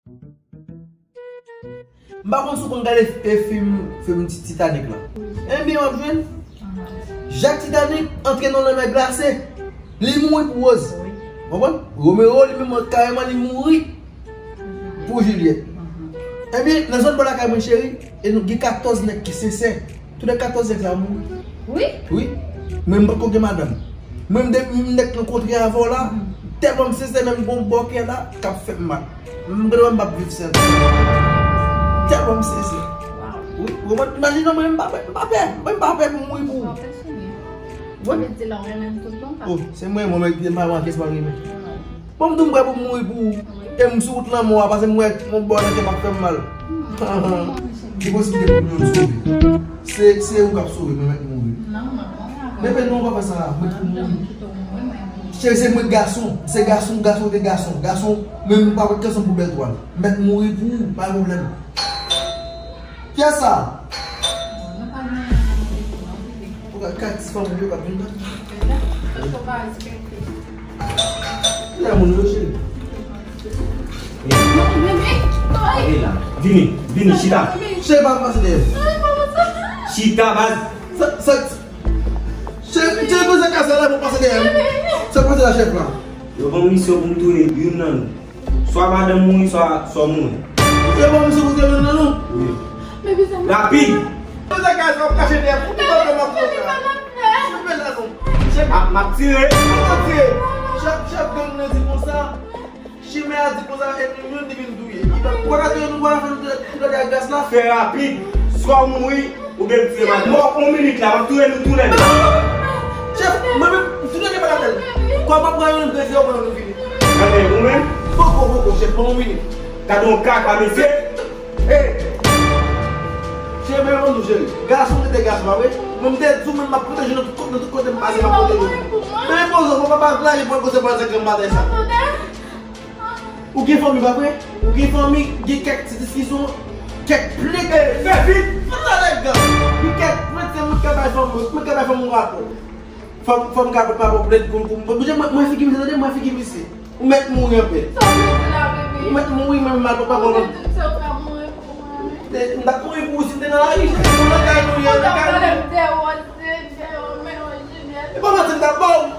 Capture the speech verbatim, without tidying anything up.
M pa konn si w konn gade, e, fim, fim Ti-, Titanic la. Ebyen, w ap jwenn Jak Titanic antre nan lanmè glase. Li mouri pou Rose. Wi. Konprann? Romeo, li menm, kareman, li mouri pou Juliette. Ebyen, nan zòn bò lakay mwen, cheri, e nou gen katòz nèg ki sensè. Tout lè katòz nèg sa a mouri. Wi? Wi. Mwen, m poko gen madanm. Mwen, m de-, m nèk rankontre avè w la, tèlman m sensè, menm gon bòkè la k ap fè m mal. M gen dwa m p ap viv sèl. Tèlman m sensè. Wi, wi, mwen, imajine w, mwen, m pa pè, m pa pè, mwen, m pa pè pou m mouri pou ou. Wi. Sa vle di la, w renmen m tout bon, pa? Oh, se mwen, mwen, mwen, m pa wè kès mwen renmen. Bon, m di w m prè pou m mouri pou ou. Wi. E m sou wout lanmò a, paske m wè yon bò nan kè m ap fè m mal. Ki posiblite pou moun sove? Se, se ou k ap sove, mwen mèt mouri. Non, mwen, mwen, mwen. Bebe, non, pa fè sa, mwen pou mouri. Cheri, se mwen gason, se gason, gason te gason, gason, men m pa wè gason pou bèl twal. Mèt mouri pou ou, pa gen pwoblèm. Kiyès sa? Mwen pa gen anyen pou mouri pou, non, bebe. Ou ka, ka ti fanm yo k ap vin la. Bebe, èske w pa respekte? Lè moun yo, cheri. Vini, vini, chita. Cheri, pa pase dèyè m. Chita, baz. Sa, sa, cheri, cheri, poze kasa la pou pase dèyè m. Sa pase la, chèf la. Yo ban m misyon pou m touye youn nan nou. Swa madanm mouri, swa, swa mouri. Yo ban m misyon pou touye youn nan nou. Wi. Rapid. Poze kasa la, w ap kache dèyè m. Ou ki pa fè m ap fè sa. M ap, m ap tire. Chèf, chèf gang nan di konsa, chimè a di konsa, e nou youn li vin touye. Li pa, ou pa ka touye nou, ou pa ka fè nou tout gade ak gaz la. Fè rapid. Swa w mouri, oubyen m tire madanm. Bon, yon minit la, m ap touye nou toulède. Chèf, mwen menm, m touye ke pa la tèl. Kòman pran yon dezè, ou pran yon fini. Gade, ou menm? Poko, poko, chèf, ban m yon minit. Gade yon kaka, mesye. Hey! Cheri, men mwen di w, cheri. Gason rete gason, pa vre? Mwen, m te di w, men m ap pwoteje w nan tout kote, nan tout kote m pase, m ap pwoteje w. Men poze w, papa, lage pran koze pran sa granm batay sa. Ou gen fanmi, pa vre? Ou gen fanmi, gen kèk ti diskisyon, kèk plent. Hey, fè vit! Fè sa, lèg, gen kèk plent, se mwen k ka bay fanmi, mwen k ka bay fanmi w rapò. Fò m, fò m ka pa pran plent pou, pou, pou, mwen, mwen figi misye, tande, mwen figi misye. Ou mèt mouri anpè. Sa w vle di la, bebe? Ou mèt mouri, mwen, mwen, mwen, mwen, mwen. Ou vle di m se ou k ap mouri pou mwen, wi? M t ap mouri pou ou si m te nan lari, cheri, ou nan kay nou ye, nan kay nou. Ou t ap pale m de Rose, de Romeo, Juliette. E pa manti m t ap ba w.